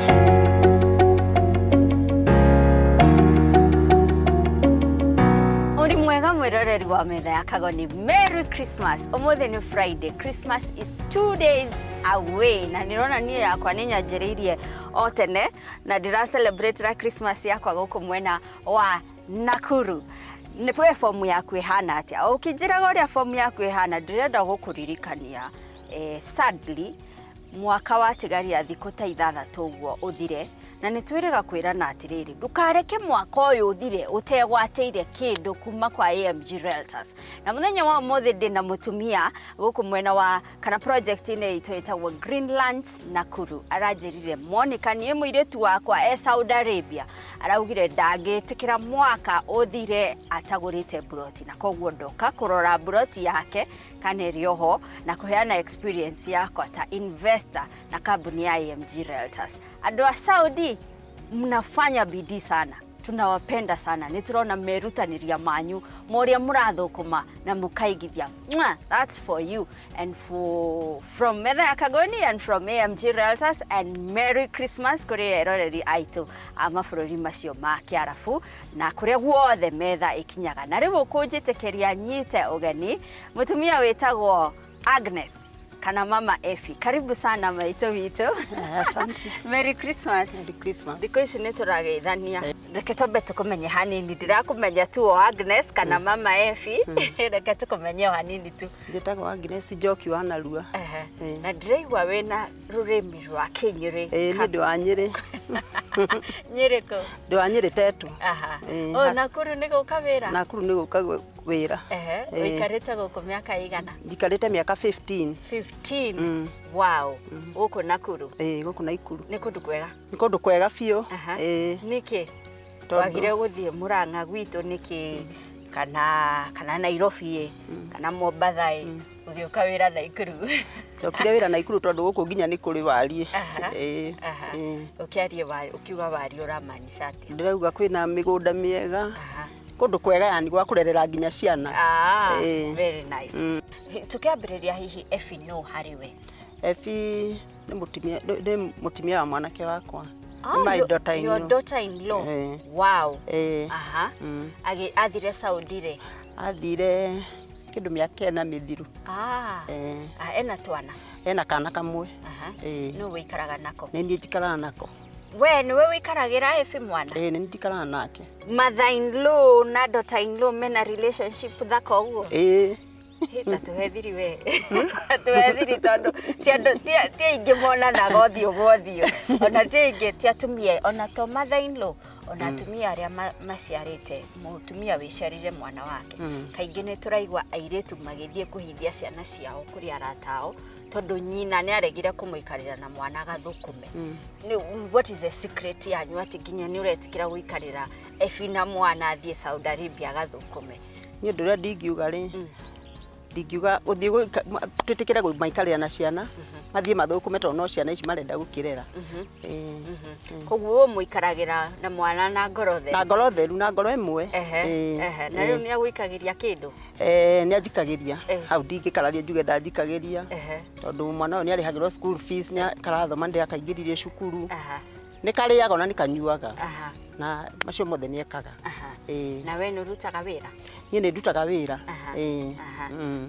Uri mwega mwiroreri wa metha ya Kagoni. Merry Christmas. Umuthi ni Friday. Christmas is 2 days away. Na nirona niĩ yakwa nĩ nyanjĩrĩirie o tene na ndĩra celebrate ra Christmas yakwa gũkũ mwena wa Nakuru. Nĩ we fomu yaku ĩhana atĩa? O ũkĩnjĩraga ũrĩa fomu yaku ĩhana, ndĩrenda gũkũririkania sadly mwaka watigaria thikũ ta ithathatũ ũguo ũthire, na nĩ twĩrĩga kwĩrana atĩrĩrĩ, ndũkareke mwaka ũyũ ũthire ũtegwatĩire kĩndũ kuma kwa AMG Realtors. Na mũthenya wa ũmũthĩ ndĩna mũtumia gũkũ mwena wa kana project-inĩ itũ ĩtagwo Greenlands Nakuru. Aranjĩrire Monica, niĩ mũirĩtu wakwa e Saudi Arabia, araugire ndangĩtĩkĩra mwaka ũthire atagũrĩte mburoti, na koguo ndoka kũrora mburoti yake kana ĩrĩ oho na kũheana experience yakwa ta investor na kambuni ya AMG Realtors. Andũ a Saudi mnafanya bidii sana, tunawapenda sana, nĩ tũrona merutanĩria manyu moria mũrathũkũma na mũkaigithia. Mwah! That's for you and for from Metha ya Kagoni and from AMG Realtors, and Merry Christmas kũrĩ eroreri aitũ a mabũrũri macio ma Kĩarabu na kũrĩa guothe metha ĩkinyaga. Na rĩu ũkũnjĩtĩkĩria nyite ũgeni mũtumia wĩtagwo Agnes kana Mama Effie. Karibu sana maitũ witũ. Asante. Merry Christmas. Merry Christmas. Thikũ ici nĩ tũrageithania. Reke twambe tũkũmenye hanini, ndirakũmenya tu o Agnes kana Mama Effie. Reke tũkũmenye o hanini tu. Njĩtagwo Agnes Njoki wa Narua. Na ndĩraigua wĩna rũrĩmĩ rwa Kĩnyĩrĩ. Ĩĩ niĩ ndĩ wa Nyĩrĩ. Nyĩrĩ kũ? Ndĩ wa Nyĩrĩ Tetu. O Nakuru nĩ gũka wĩra? Nakuru nĩ gũka wĩra. Ũikarĩte gũkũ mĩaka ĩigana? Njikarĩte mĩaka 15. 15? Wow. Gũkũ Nakuru? Ĩĩ gũkũ Nakuru. Nĩ kũndũ kwega? Nĩ kũndũ kwega biũ. Nĩkĩ? Wagire gũthiĩ Murang'a gwitũ nĩkĩ? Kana Nairobi kana Mombatha ĩ, ũgĩũka wĩra Nakuru? Ndokire wĩra Nakuru tondũ gũkũ nginya nĩ kũrĩ wariĩ. Ũkĩarie wariĩ, ũkiuga wariĩ ũramaanisha atĩa? Ndĩrauga kwĩna mĩgũnda mĩega. Kũndũ kwega yani gwa kũrerera nginya ciana. Very nice. Tũkĩambĩrĩria hihi Effie no harĩ we? Effie nĩ mũtumia wa mwanake wakwa. My daughter in law. Your daughter in law. Wow. Athire Saudi rĩ? Athire kĩndũ mĩaka ĩna mĩthiru. Ena twana? Ena kana kamwe. Nũ wĩikaraga nako? Nĩ niĩ njikaraga nako. We nĩwe wĩikaragĩra Effie mwana? Ĩĩ nĩ niĩ njikaraga nake. Mother in law na daughter in law mena relationship thaka ũguo? Ĩĩ. Ta tũhe thiri we. Tũhe thiri tondũ ti andũ ti aingĩ monanaga ũthiũ gwa ũthiũ. Ona ti aingĩ, ti atumia, ona to mother in law, ona atumia arĩa maciarĩte, mũtumia wĩciarĩire mwana wake. Kaingĩ nĩ tũraigua airĩtu magĩthiĩ kũhithia ciana ciao kũrĩ arata ao tondũ nyina nĩ aregire kũmũikarĩra na mwana agathũkũme. What is the secret yanyu atĩ nginya nĩ ũretĩkĩra gũikarĩra Effie na mwana athiĩ Saudi Arabia agathũkũme? Niĩ ũndũ ũrĩa ndingiuga rĩ, ndingiuga ũthiĩ twĩtĩkĩre gũmaikarĩra na ciana, mathiĩ mathũkũme tondũ no ciana ici marenda gũkĩrera. Koguo mũikaragĩra na mwana na ngoro theru? Na ngoro theru, na ngoro ĩmwe. Na rĩu nĩ agũikagĩria kĩndũ? Nĩ anjikagĩria. Hau ndingĩkararia njuge ndanjikagĩria. Tondũ mwana ũyũ nĩ arĩhagĩrwo school fees, nĩ karathoma, nĩ akaingĩririe cukuru. Nĩ karĩaga ona nĩ kanyuaga. Na macio mothe nĩ ekaga. Na we nĩ ũrutaga wĩra? Niĩ nĩ ndutaga wĩra.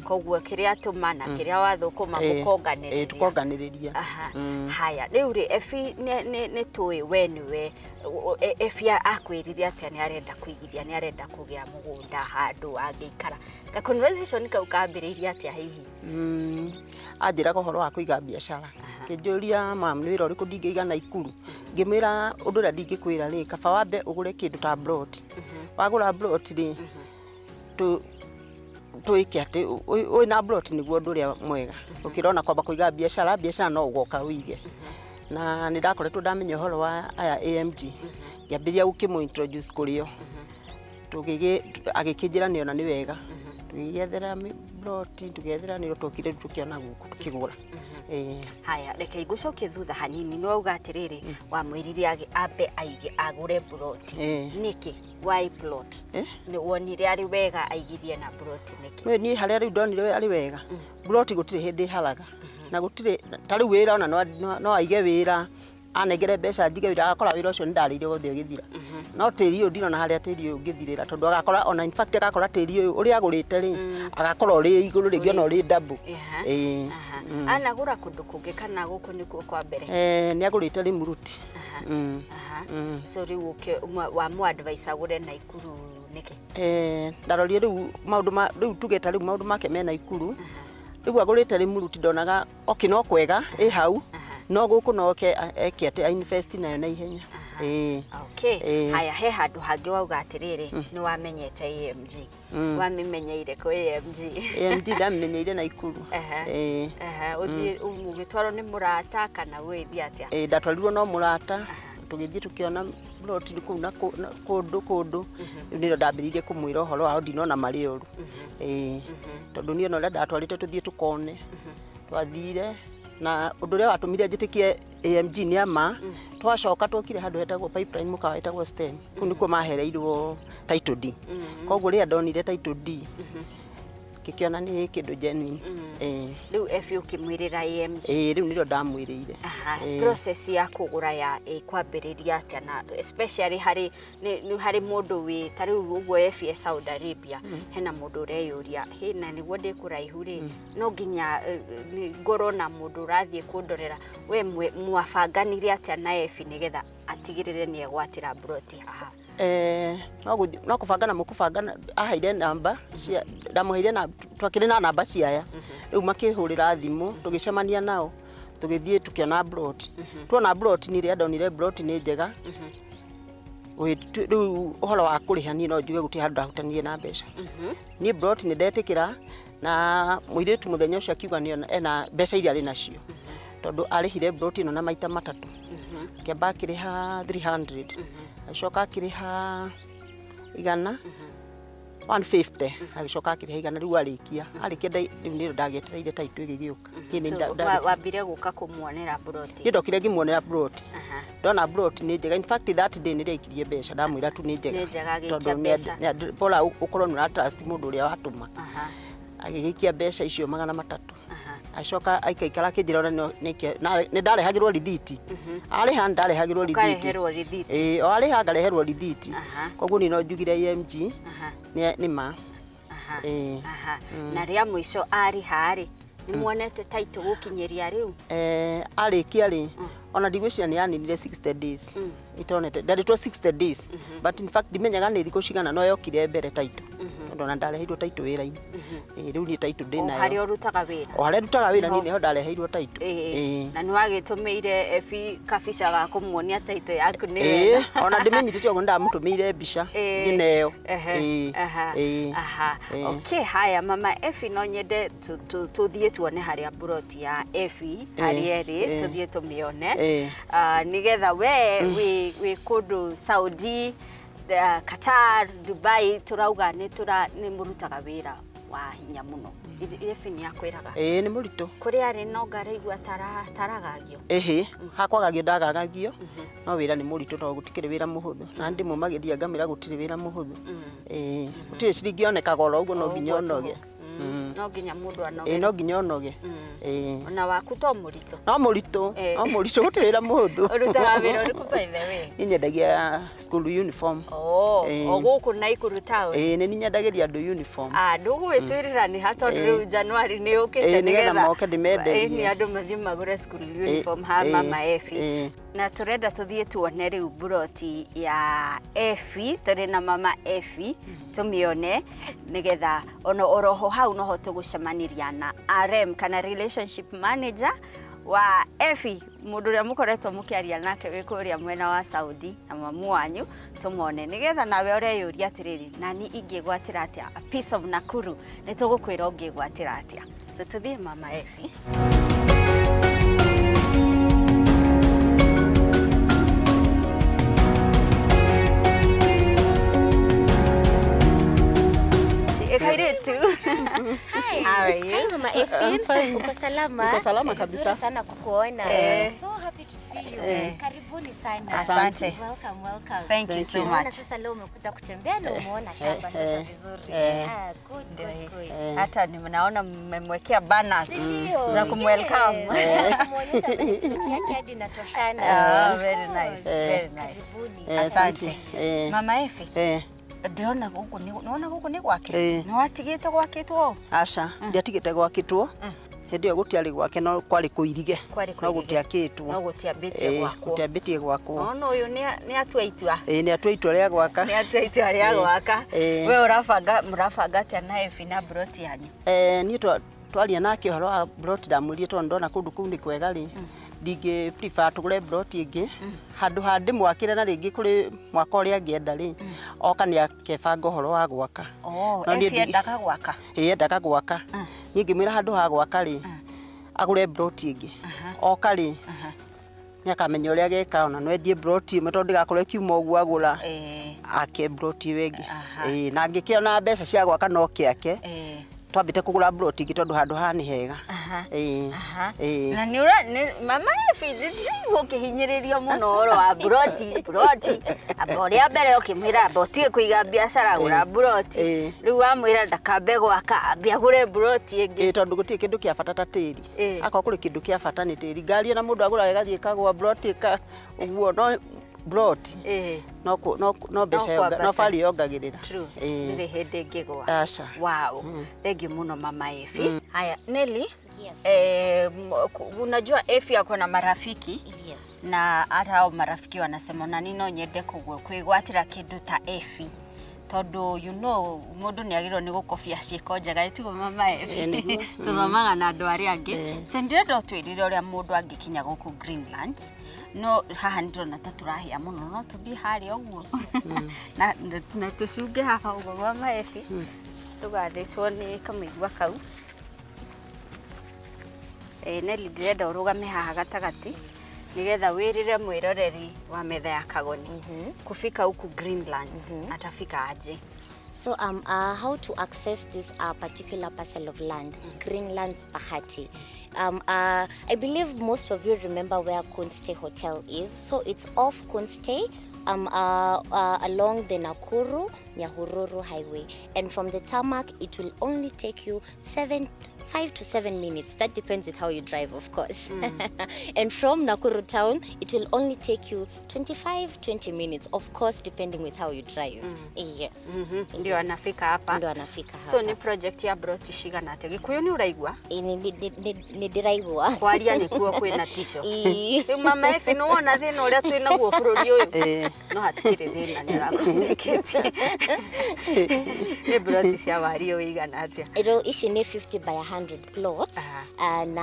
Koguo kĩrĩa atũma na kĩrĩa wathũkũma mũkonganĩrĩria. Tũkonganĩrĩria. Haya, rĩu rĩ Effie nĩ tũĩ we nĩwe Effie akwĩrire atĩa nĩ arenda kũigithia, nĩ arenda kũgĩa mũgũnda handũ angĩikara. Ka conversation kau kambĩrĩirie atĩa hihi? Anjĩraga ũhoro wa kũiga biacara. Kĩnjũria mam nĩ wĩra ũrĩkũ ndingĩiga Nakuru. Ngĩmwĩra ũndũ ũrĩa ndingĩkwĩra rĩ, kaba wambe ũgũre kĩndũ ta plot. Wagũra plot rĩ, twĩke atĩ wĩna plot nĩguo ũndũ ũrĩa mwega. Ũkĩrona kwamba kũiga biacara, biacara no ũgoka ũige. Na nĩ ndakoretwo ndamenya ũhoro wa aya AMG. Ngĩambĩrĩria gũkĩmũ introduce kũrĩ o. Agĩkĩnjĩra nĩ ona nĩ wega. Tũgĩgĩethera plot, tũgĩethera nĩ twokire tũkĩona gũkũ tũkĩgũra. Haya, reke ngũcokie thutha hanini. Nĩ wauga atĩrĩrĩ, wamwĩrire ambe aige agũre plot. Nĩkĩ? Why plot? Nĩ wonire arĩ wega aigithie na plot nĩkĩ? Niĩ harĩa rĩu ndonire arĩ wega, plot gũtirĩ hĩndĩ ĩharaga. Na gũtirĩ ta rĩu wĩra ona no aige wĩra Anengere mbeca njige wĩra agakora wĩra ũcio nĩndarĩire wothe ũgĩthira. No tĩri ũyũ ndinona harĩa tĩri ũyũ ũngĩthirĩra tondũ agakora ona in fact agakora tĩri ũyũ ũrĩa agũrĩte rĩ agakora ũrĩ igũrũ rĩngĩ ona ũrĩ double. Ĩĩ. Anagũra kũndũ kũngĩ kana gũkũ nĩkuo kwa mbere? Nĩ agũrĩte Rĩmuruti. So rĩu wa mũ advice agũre Naikuru nĩkĩ? Ndarorie rĩu maũndũ ma rĩu tuge ta rĩu maũndũ make me Naikuru. Rĩu agũrĩte Rĩmuruti ndonaga okay no kwega ĩ hau no gũkũ no ke eke atĩ invest nayo na ihenya. Okay. Haya he handũ hangĩ wauga atĩrĩrĩ nĩ wamenyete AMG. Wamĩmenyeire kũ AMG? AMG ndamenyeire Naikuru. Ũthiĩ ũgĩtwarwo nĩ mũrata kana ũgĩthiĩ atĩa? Ndatwarirwo no mũrata tũgĩthiĩ tũkĩona plot kũu na kũndũ kũndũ rĩu nĩrĩo ndambĩrĩirie kũmwĩra ũhoro wao ndinona marĩ ũru. Tondũ niĩ ona ũrĩa ndatwarĩte tũthiĩ tũkone twathire na ũndũ ũrĩa watũmire njĩtĩkie AMG nĩ ama twacoka twokire handũ hetagwo pipeline mũkawa hetagwo STEM kũu nĩkuo mahereirwo title D. Koguo rĩrĩa ndonire title D ngĩkĩona nĩ kĩndũ genuine. Rĩu Effie ũkĩmwĩrĩra AMG? Rĩu nĩrĩo ndamwĩrĩire. Process ya kũgũra ya ĩkwambĩrĩria atĩa na especially harĩ nĩ harĩ mũndũ wĩ ta rĩu ũguo Effie e Saudi Arabia hena mũndũ ũreyũria hĩ na nĩguo ndĩ kũraihu rĩ no nginya ngorwo na mũndũ ũrathiĩ kũndorera we mwabanganire atĩa na Effie nĩgetha atigĩrĩre nĩ egwatĩra mburoti haha? No kũbangana mũkũbangana aheire namba cia ndamũheire na twakĩrĩ na namba ciaya rĩu makĩhũrĩra thimũ tũgĩcemania nao tũgĩthiĩ tũkĩona plot. Tuona plot nĩ rĩrĩa ndonire plot nĩ njega rĩu ũhoro wa kũrĩha niĩ no njuge gũtirĩ handũ ndahutanirie na mbeca. Niĩ plot nĩ ndetĩkĩra na mũirĩtu mũthenya ũcio akiuga ena mbeca iria arĩ nacio tondũ arĩhire plot ĩno na maita matatũ. Akĩamba akĩrĩha 300 agĩcoka akĩrĩha igana 150 agĩcoka akĩrĩha igana rĩu arĩkia rĩu nĩrĩo ndagĩetereire title ĩgĩgĩũka. Wambire gũka kũmuonera plot? Niĩ ndokire ngĩmuonera plot. Ndona plot nĩ njega in fact that day nĩndaikirie mbeca ndamwĩra tu nĩ njega tondũ bora ũkorwo nĩ ũra trust mũndũ ũrĩa watũma. Agĩgĩikia mbeca icio 300. Acoka aikaikara akĩnjĩra ona nĩ ndarehagĩrwo rithiti. Arĩha ndarehagĩrwo rithiti. O arĩha ngareherwo rithiti. Koguo niĩ no njugire AMG nĩ ma. Na rĩa mũico arĩha rĩ nĩ muonete title gũkinyĩria rĩu? Arĩkia rĩ ona ndigwĩciria nĩ yaninire 60 days. Itonete ndarĩtwo 60 days but in fact ndimenyaga nĩ thikũ cigana no yokire mbere title. Tondũ ona ndareheirwo title wĩra-inĩ. Rĩu niĩ title ndĩ nayo. O harĩa ũrutaga wĩra? O harĩa ndutaga wĩra niĩ nĩho ndareheirwo title. Na nĩ wagĩtũmĩire Effie kabica ga kũmuonia title yaku nĩ wega? Ona ndĩmĩnyitĩte ũguo nĩndamũtũmĩire mbica ngĩneo. Okay, haya mama Effie no nyende tũthiĩ tuone harĩa plot ya Effie harĩa ĩrĩ tũthiĩ tũmĩone nĩgetha we wĩ kũndũ Saudi Qatar, Dubai turauga nĩ mũrutaga wĩra wa hinya mũno. Effie nĩ akwĩraga? Nĩ mũritũ. Kũrĩa arĩ no ngaraigua taragagio? Ĩhĩ, hakwagagio ndagagagio no wĩra nĩ mũritũ tondũ gũtikĩrĩ wĩra mũhũthũ na ndĩmũmagĩria ngamĩra gũtirĩ wĩra mũhũthũ. Gũtirĩ ciringi yonekaga oro ũguo no nginya ũnoge. No nginya mũndũ anoge. No nginya ũnoge. Ona waku to mũritũ? No mũritũ, no mũritũ gũtirĩ wĩra mũhũthũ. Ũrutaga wĩra ũrĩkũ by the way? Niĩ nyendagia school uniform. O gũkũ Naikuru town? Nĩ nyendagĩria andũ uniform. Ndũgũgĩtwĩrĩra nĩ ha tondũ rĩu January nĩ yũkĩte nĩgetha moke ndĩmenderie. Nĩ andũ mathiĩ magũre school uniform ha mama Effie. Na tũrenda tũthiĩ tuone rĩu mburoti ya Effie tũrĩ na mama Effie tũmĩone nĩgetha ona oroho hau noho tũgũcemaniria na RM kana relationship manager wa Effie mũndũ ũrĩa mũkoretwo mũkĩaria nake wĩ kũrĩa mwena wa Saudi na mamu wanyu tũmone nĩgetha nawe ũreyũria atĩrĩrĩ nani ingĩgwatĩra atĩa a piece of Nakuru nĩ tũgũkwĩra ũngĩgwatĩra atĩa. So tũthiĩ mama Effie. Hi. How are you? Hi, Mama Effie. I'm fine. Uko salama? Uko salama kabisa. Vizuri sana kukuona. I'm so happy to see you. Karibu. Karibuni sana. Asante. Welcome, welcome. Thank you so much. Na sasa leo umekuja kutembea na umeona shamba sasa vizuri. Good, good, good. Hata naona mmemwekea banners za kumwelcome. Kumuonyesha plot yake hadi inatoshana. Very nice, very nice. Karibuni. Asante. Mama Efi. Ndĩrona gũkũ nĩwona gũkũ nĩ gwake? Nĩ watigĩte gwakĩtwo? Aca, ndiatigĩte gwakĩtwo. Hĩndĩ ĩyo gũtiarĩ gwake no kwarĩ kũirige. No gũtiakĩtwo. No gũtiambĩtie gwakwo. Gũtiambĩtie gwakwo. Ona ũyũ nĩ atua itua. Nĩ atua itua rĩa gwaka. Nĩ atua itua rĩa gwaka. We ũrabanga mũrabanga atĩa na Efi na broti yanyu? Niĩ twaria nake ũhoro wa broti ndamwĩrire tondũ ndona kũndũ kũu nĩ kwega rĩ. Ndingĩ prefer tũgũre broti ĩngĩ handũ ha ndĩmwakĩre na rĩngĩ kũrĩ mwaka ũrĩa angĩenda rĩ oka nĩ akebanga ũhoro wa gwaka. Efi endaga gwaka? Ĩĩ endaga gwaka. Niĩ ngĩmwĩra handũ ha gwaka rĩ agũre broti ĩngĩ oka rĩ nĩ akamenya ũrĩa ageka ona no endie broti ĩmwe tondũ ndĩgakorwo ĩkiuma ũguo agũra ake broti ĩyo ĩngĩ. Na angĩkĩona mbeca cia gwaka no kĩake. Twambĩte kũgũra broti ĩngĩ tondũ handũ haha nĩ hega. Na nĩ ũra mama Efi ndĩraigua ũkĩhinyĩrĩrio mũno ũhoro wa broti broti. Amba ũrĩa mbere ũkĩmwĩra amba ũtige kũiga biacara gũra broti. Rĩu wamwĩra ndakambe gwaka ambe agũre broti ĩngĩ. Tondũ gũtirĩ kĩndũ kĩa bata ta tĩri. Akorwo kũrĩ kĩndũ kĩa bata nĩ tĩri. Ngari ona mũndũ agũraga ĩgathiĩ ĩkagũa broti ũguo no broti no no mbeca no value yongagĩrĩra. Ndĩrĩ hĩndĩ ĩngĩgwa. Aca. Wow. Thank you muno mama Efi. Haya Nelly. Yes. Unajua Efi ako na marafiki. Yes. Na hata hao marafiki wanasema na nino nyende kwĩgwatĩra kĩndũ ta Efi. Tondũ you know mũndũ nĩ agĩrĩirwo nĩ gũkobia ciĩko njega tiguo mama Efi? Tũthomaga na andũ arĩa angĩ. So ndĩrenda ũtwĩrire ũrĩa mũndũ angĩkinya gũkũ Greenlands. No haha nĩndĩrona ta tũrahĩa mũno no tũthiĩ harĩa ũguo. Na tũcunge haha ũguo mama Efi. Tũgathecwo nĩ kamũigua kau. Nelly ndĩrenda ũrũgame haha gatagatĩ nigetha wĩrĩre mwĩroreri wa metha ya Kagoni kufika huku Greenlands atafika aje? So how to access this particular parcel of land, Greenlands Bahati. I believe most of you remember where Kunste Hotel is. So it's off Kunste, along the Nakuru Nyahururu Highway, and from the tarmac it will only take you 5 to 7 minutes. That depends on how you drive, of course. And from Nakuru town, it will only take you 25-20 minutes, of course, depending with how you drive. Yes. Ndio anafika hapa. Ndio anafika hapa. So ni project ya broti cigana atĩa? Gĩkũyũ nĩ ũraigua? Nĩ ndĩraigua. Kwaria nĩkuo kwĩna tisho. Rĩu mama Efi nĩ wona thĩna ũrĩa twĩ naguo bũrũri ũyũ? No hatikĩrĩ thĩna, nĩ ũrakomunicate. Nĩ broti cia wario wĩigana atĩa? Rĩu ici nĩ 50 by 100 plots, and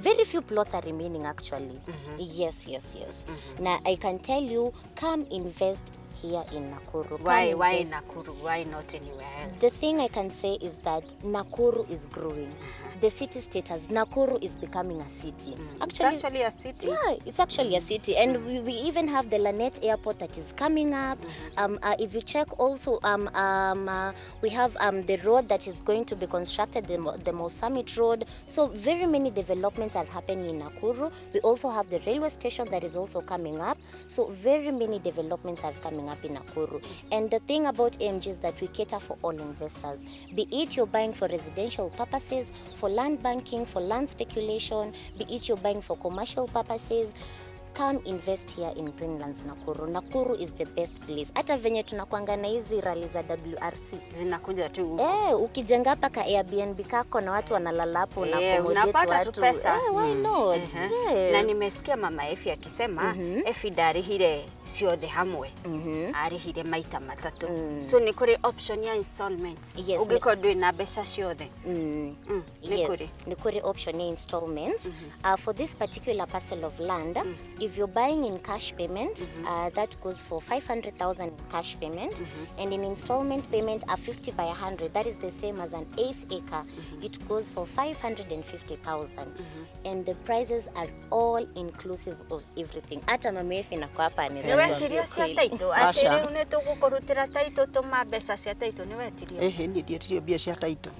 very few plots are remaining actually. Yes, yes, yes. Now I can tell you, come invest here in Nakuru. Why Nakuru? Why not anywhere else? The thing I can say is that Nakuru is growing. The city status, Nakuru is becoming a city. Actually, it's actually a city. Yeah, it's actually a city. And we even have the Lanet Airport that is coming up. If you check also, we have the road that is going to be constructed, the Summit Road. So very many developments are happening in Nakuru. We also have the railway station that is also coming up. So very many developments are coming up in Nakuru. And the thing about AMG is that we cater for all investors. Be it you're buying for residential purposes, for land banking, for land speculation, be it you're buying for commercial purposes, come invest here in Greenlands Nakuru. Nakuru is the best place. Hata venye tunakuanga na hizi rally za WRC zinakuja tu huko. Ukijenga hapa ka Airbnb kako na watu wanalala hapo na accommodate watu. Pesa. Why not? Yes. Na nimesikia mama Efi akisema Efi ndarihire ciothe hamwe. Arihire maita matatu. So ni kuri option ya installments. Yes, ungĩkorwo ndwĩ na mbeca ciothe. Yes, ni kuri option ya installments. For this particular parcel of land, if you're buying in cash payment, that goes for 500,000 cash payment, and in installment payment, a 50 by 100, that is the same as an eighth acre. It goes for 550,000, and the prices are all inclusive of everything. Hata mama Efi na kwa hapa anaweza Wetirio cia title atĩ rĩu nĩ tũgũkũrutĩra title tũma mbeca cia title nĩ wetirio? Ĩhĩ, niĩ ndietirio mbia cia title.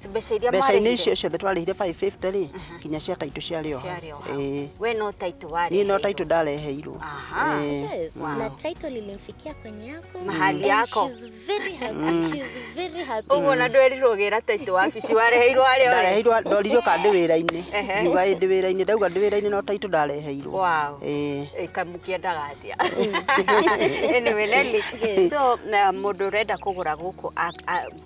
Mbeca iria mbeca-inĩ icio ciothe twarĩhire 550 rĩ, nginya cia title ciarĩ o hau. We no title warĩ? Niĩ no title ndareheirwo. Yes. Na title ilimfikia kwenye yako mahali yako. She's very happy. She's very happy. Ũguo na ndwerirwo gĩra title wabici wareheirwo harĩa? Ndareheirwo, ndoririo ka ndĩ wĩra-inĩ. Ngiuga ĩ ndĩ wĩra-inĩ, ndauga ndĩ wĩra-inĩ no title ndareheirwo. Wow. Kamũkĩendaga atĩa? Anyway, Nelly, so mũndũ ũrenda kũgũra gũkũ,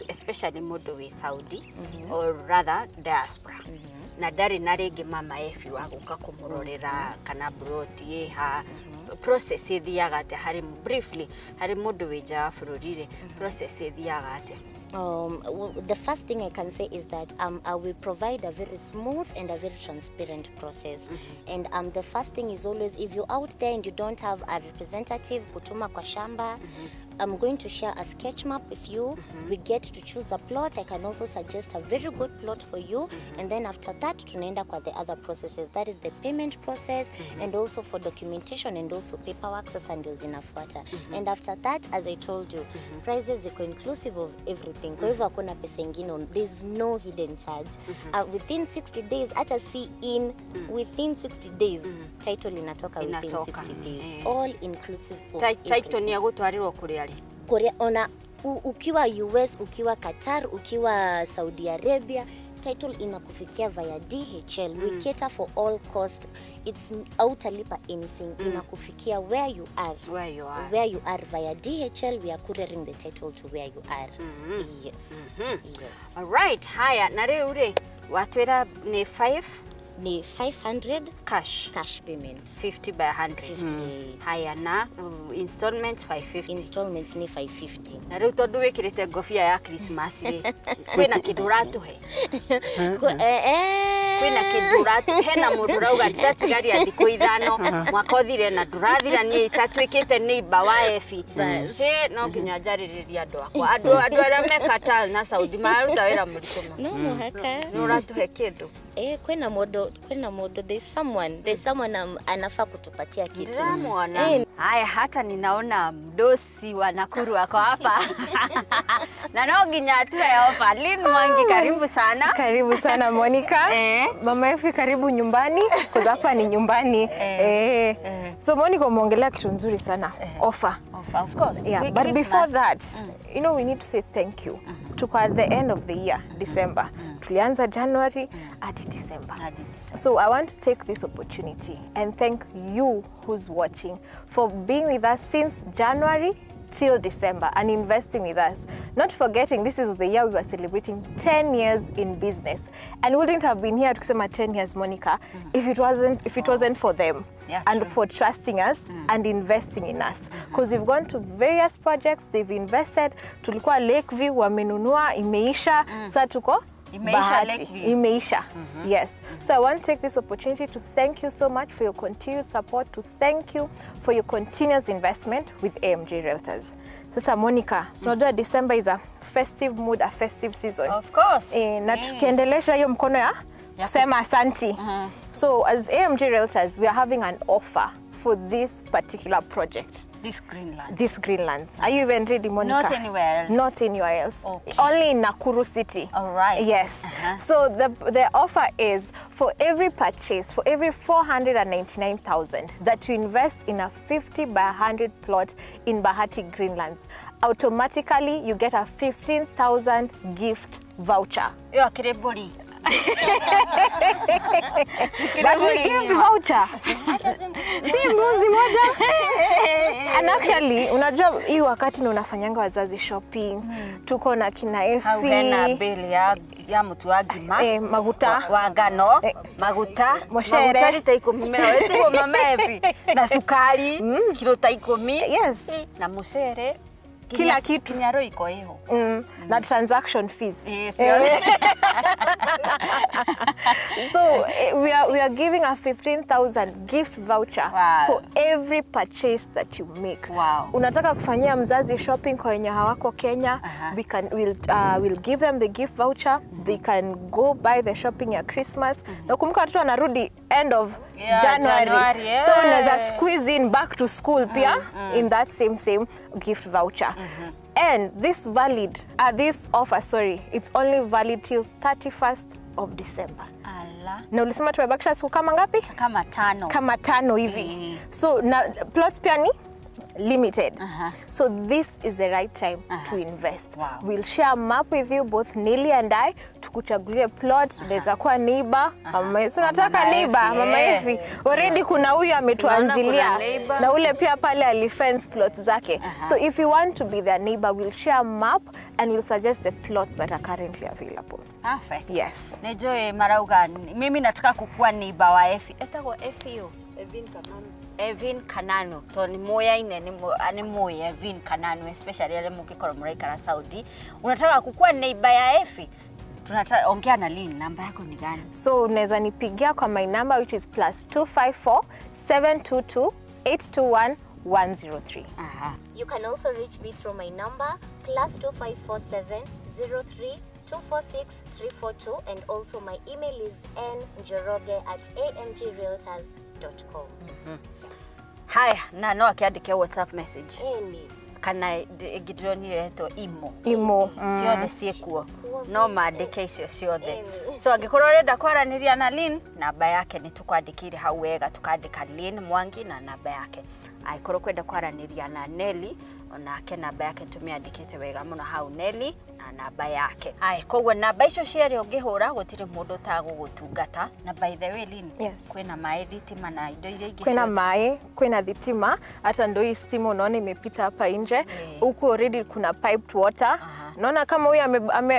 especially mũndũ wĩ Saudi or rather diaspora, na ndarĩ na rĩngĩ mama Effie wa gũka kũmũrorera kana broti ĩha, process ĩthiaga atĩa harĩ, briefly, harĩ mũndũ wĩ nja wa bũrũri rĩ, process ĩthiaga atĩa? The first thing I can say is that we provide a very smooth and a very transparent process. And the first thing is always, if you're out there and you don't have a representative, kutuma kwa shamba, I'm going to share a sketch map with you. We get to choose a plot. I can also suggest a very good plot for you. And then after that, tunaenda kwa the other processes. That is the payment process and also for documentation and also paperwork. Sasa ndio zinafuata. And after that, as I told you, prices ziko inclusive of everything. Kwa hivyo hakuna pesa ingine. There's no hidden charge. Within 60 days, hata si in, within 60 days, title inatoka within 60 days. All inclusive of everything. Title ni ya gũtwarĩrwo kũrĩa Korea, ona ukiwa US, ukiwa Qatar, ukiwa Saudi Arabia, title inakufikia via DHL. We cater for all cost. It's hautalipa anything. Inakufikia where you are. Where you are. Where you are via DHL, we are couriering the title to where you are. Yes. Yes. All right. Haya, na rĩu rĩ, watwĩra ni 5 ni 500 cash. Cash payment. 50 by 100. Haya, na installments 550. Installments ni 550. Na rĩu tondũ wĩkĩrĩte ngobia ya Christmas rĩ, kwĩna kĩndũ ũratũhe? Kwĩna kĩndũ ũratũhe? Hena mũndũ ũrauga ndĩratigaria thikũ 5 mwaka ũthire na ndũrathira niĩ itatuĩkĩte neighbor wa Effie. Hĩ, no nginya njarĩrĩrie andũ akwa. Andũ arĩa me Qatar na Saudi mararuta wĩra mũritũ mũno. No mũhaka. Nĩ ũratũhe kĩndũ? Kwena modo, there's someone anafaa kutupatia kitu. Ndĩramuona. Haya, hata ninaona mdosi wa Nakuru wako hapa. Na no nginya atuhe ofa. Lynn Mwangi, karibu sana. Karibu sana Monica. Mama Effie, karibu nyumbani, kwa hapa ni nyumbani. So Monica, umeongelea kitu nzuri sana. Offer. Offer, of course. Yeah, but before that, you know, we need to say thank you. Tuko at the end of the year, December. Tulianza January hadi December. So I want to take this opportunity and thank you who's watching for being with us since January till December and investing with us. Not forgetting, this is the year we were celebrating 10 years in business. And we wouldn't have been here to 10 years, Monica, if it wasn't for them. Yeah, and true. For trusting us and investing in us. Because we've gone to various projects, they've invested. Tulikuwa Lakeview, wamenunua, imeisha, sasa tuko Imeisha Lakeview. Imeisha. Yes. So I want to take this opportunity to thank you so much for your continued support, to thank you for your continuous investment with AMG Realtors. Sasa Monica, so unajua December is a festive mood, a festive season. Of course. Na tukiendelesha hiyo mkono ya kusema asanti. So as AMG Realtors, we are having an offer for this particular project. This Greenland. This Greenlands. Are you even ready, Monica? Not anywhere else. Not anywhere else. Okay. Only in Nakuru City. All right. Yes. So the offer is for every purchase, for every 499,000 that you invest in a 50 by 100 plot in Bahati Greenlands, automatically you get a 15,000 gift voucher. Yo, akiriburi. But we gift voucher. Si mbuzi moja. And actually, unajua hii wakati ni unafanyanga wazazi shopping. Tuko na kina Effie. Hena bili ya mtu wa ngima. Maguta. Wa ngano, maguta, Mochere. maguta rita 10 meo. Etiguo mama Effie. Na sukari kilo ta 10. Yes. Na mucere. Kila kitu. Kinya roiko iho. Na transaction fees. Yes. So we are giving a 15,000 gift voucher. Wow. For every purchase that you make. Wow. Unataka kufanyia mzazi shopping kwa wenye hawako Kenya, we'll give them the gift voucher. They can go buy the shopping ya Christmas. Na kumbuka watoto wanarudi end of Yeah, January. January, So yeah. unaweza squeeze in back to school pia in that same gift voucher. And this valid this offer, sorry, it's only valid till 31st of December. Ala. Na ulisema tumebakisha siku kama ngapi? Kama tano. Kama tano hivi. So na plots pia ni limited. So this is the right time to invest. Wow. We'll share a map with you, both Nelly and I, tukuchagulie plot. Unaweza kuwa neighbor, mama, si unataka Mama neighbor, Efi, mama yeah. Efi. Already kuna huyu ametuanzilia neighbor. na ule pia pale alifence plot zake. So if you want to be their neighbor, we'll share a map and we'll suggest the plots that are currently available. Perfect. Yes. Nejoe marauga mimi nataka kukuwa neighbor wa Efi. Etagwo Efi yo. Evin Kananu to ni moyaine ni moya Evin Kananu, especially ale mukikoro muraikara Saudi. Unataka kukuwa neighbor ya Efi? Tunataka ongea na Lynn, namba yako ni gani? So unaweza nipigia kwa my number which is +254 722 821 103. Aha. You can also reach me through my number +2547 03 246 342, and also my email is njoroge@amgrealtors.com. Haya, na no akiandike WhatsApp message. Any. Kana ĩngĩ etwo imo. Imo. Ciothe ciĩkuo no mandĩke icio ciothe. Ĩni. So angĩkorwo ũrenda kwaranĩria na Lynn, namba yake nĩ tũkwandĩkĩire hau wega, tũkandĩka Lynn Mwangi na namba yake. Angĩkorwo kwenda kwaranĩria na Nelly, onake namba yake tũmĩandĩkĩte wega mũno hau, Nelly na namba yake. Aya, koguo namba icio cierĩ ũngĩhũra gũtirĩ mũndũ ũtagũgũtungata. Na by the way Lynn, Yes. kwĩna maĩ, thitima na indo iria ingĩ Kwina ciothe. maĩ, kwina thitima, hata ndo hii stima unaona imepita hapa nje. Huku already kuna piped water. Naona kama huyu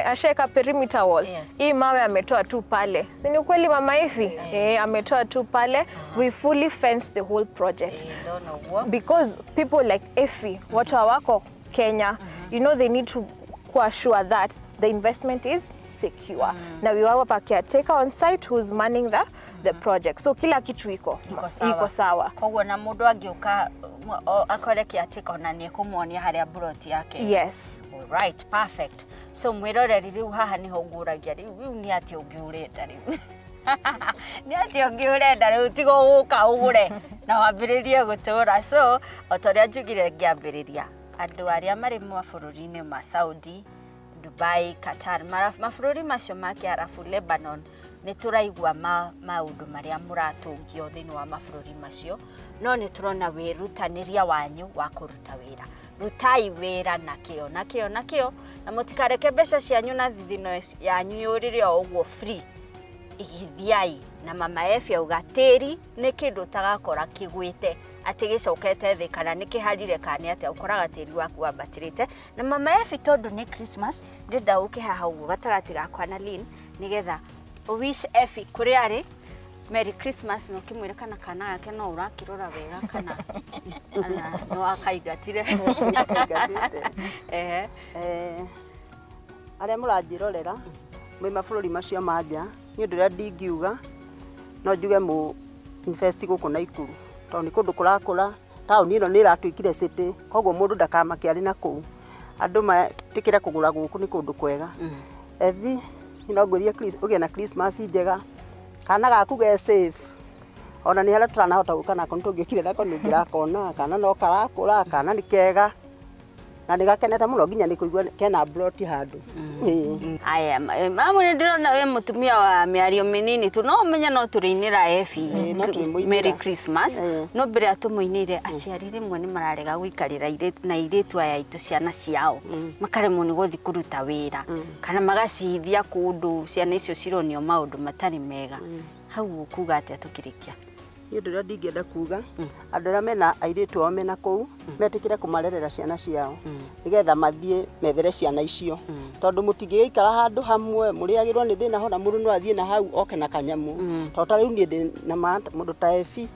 ashaeka perimeter wall. Yes. Hii mawe ametoa tu pale. Si ni ukweli mama Efi? Ametoa tu pale. We fully fence the whole project. Ndona ũguo. Because people like Efi, watu hawako Kenya, you know they need to sure that the investment is secure. Now we have a caretaker on site who's manning the project. So kila kitu iko Iko sawa. Koguo na mundu angiuka akore caretaker ona ni ekumuonia haria plot yake. Yes. All right, perfect. So mwiroreri riu haha niho nguragia riu ni atia ungi urenda riu. Ni atia ungi urenda riu tigo guka ugure na wambiririe gutura. So o ta uria njugire ngiambiriria, andu aria mari mabũrũri-inĩ ma Saudi, Dubai, Qatar, mabũrũri macio ma Kĩarabu, Lebanon, nĩ tũraigua maũndũ marĩa mũratũngio thĩinĩ wa mabũrũri macio, no nĩ tũrona wĩrutanĩria wanyu wa kũruta wĩra. Rutai wĩra na kĩo na kĩo na kĩo, na mũtikareke mbeca cianyu na thithino yanyu yũrĩre o ũguo free. Igithiai na mama Efi auga tĩri nĩ kĩndũ ũtagakora kĩgwĩte atĩ gĩcokete thĩ kana nĩ kĩharire kana nĩ atĩa, ũkoraga tĩri waku wambatĩrĩte. Na mama Efi tondũ nĩ Christmas, ndĩrenda ũke haha ũguo gatagatĩ gakwa na Lynn nĩgetha wish Efi kũrĩa arĩ Merry Christmas, na ũkĩmwĩra kana kana gake no ũrakĩrora wega kana no akaingatire. Arĩa mũranjĩrorera mwĩ mabũrũri macio ma nja, nĩ ũndũ ũrĩa ndingiuga no njuge mũ invest gũkũ Naikuru tondũ nĩ kũndũ kũrakũra, taũni ĩno nĩ ĩratuĩkire city, koguo mũndũ ndakamake arĩ na kũu, andũ metĩkĩre kũgũra gũkũ nĩ kũndũ kwega. Evi, no ngwĩrie ũgĩe na Christmas njega, kana gaku ge safe, ona nĩ harĩa tũranahota gũka nako nĩ tũngĩkire nako nĩ ngĩrakona, kana no karakũra, kana nĩ kega na nĩ gakenete mũno nginya nĩ kũigua kena plot handũ. Aya, mamu nĩ ndĩrona wĩ mũtumia wa mĩario mĩnini tu, no ũmenye no tũrĩinĩra Efi Merry Christmas, no mbere ya tũmũinĩire aciari rĩmwe nĩ mararega gũikarĩra na airĩtu aya aitũ ciana ciao, makaremwo nĩ gũthiĩ kũruta wĩra kana magacihithia kũndũ ciana icio cironio maũndũ matarĩ mega. Hau ũkuga atĩa tũkĩrĩkia? Nĩ ũndũ ũrĩa ndingĩenda kuga, andũ arĩa mena airĩtu ao mena kũu metĩkĩre kũmarerera ciana ciao nĩgetha mathiĩ methere ciana icio, tondũ mũtingĩgĩikara handũ hamwe mũrĩagĩrwo nĩ thĩna hona mũndũ no athiĩ na hau oke na kanyamũ. Tondũ ta rĩu niĩ ndĩ na mũndũ ta Efi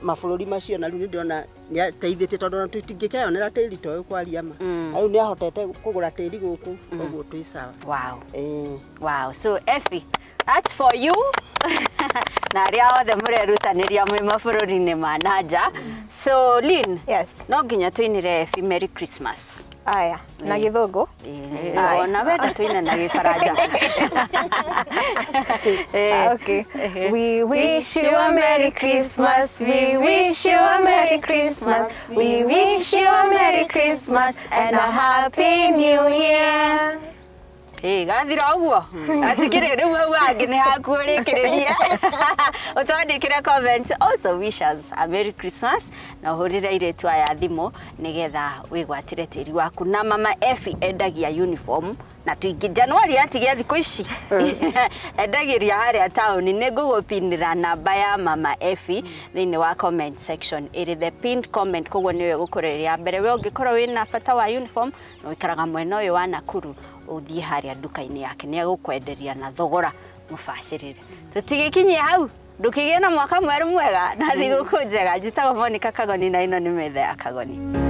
mabũrũri macio, na rĩu nĩ ndĩrona nĩ ateithĩtie tondũ ona tũtingĩkeyonera tĩri ta ũyũ kwaria ma, na rĩu nĩ ahotete kũgũra tĩri gũkũ, koguo twĩ sawa. Wow. Wow. So Efi, That's for you na arĩa othe mũrerutanĩria mwĩ mabũrũri-inĩ ma nanja. So Lynn, Yes. no nginya tũinĩre Effie Merry Christmas. Aya, na Gĩthũngũ. Aya. Ona wenda tũine na Gĩbaranja. Okay. We wish you a Merry Christmas. We wish you a Merry Christmas. We wish you a Merry Christmas and a Happy New Year. Ĩ, gathira ũguo atikĩrĩ rĩu hau hangĩ nĩ haku ũrĩkĩrĩria ũtwandĩkĩre comment, also wish us a Merry Christmas, na ũhũrĩre airĩtu aya thimũ nĩgetha wĩgwatĩre tĩri waku. Na Mama Effie endagia uniform na tuingĩ Januari atigia thikũ ici endagĩria harĩa taũni. Nĩ ngũgũpinĩra namba ya Mama Effie thĩinĩ wa comment section, ĩrĩ the pinned comment, koguo nĩwe gũkorwo ĩrĩ ya mbere. We ũngĩkorwo wĩna bata wa uniform na ũikaraga mwena ũyũ wa Nakuru, ũthiĩ harĩa nduka-inĩ yake, nĩ egũkwenderia na thogora mũbacĩrĩre. Tũtigĩkinyie hau, ndũkĩgĩe na mwaka mwerũ mwega na thigũkũ njega. Njĩtagwo Monica Kagoni na ĩno nĩ metha ya Kagoni.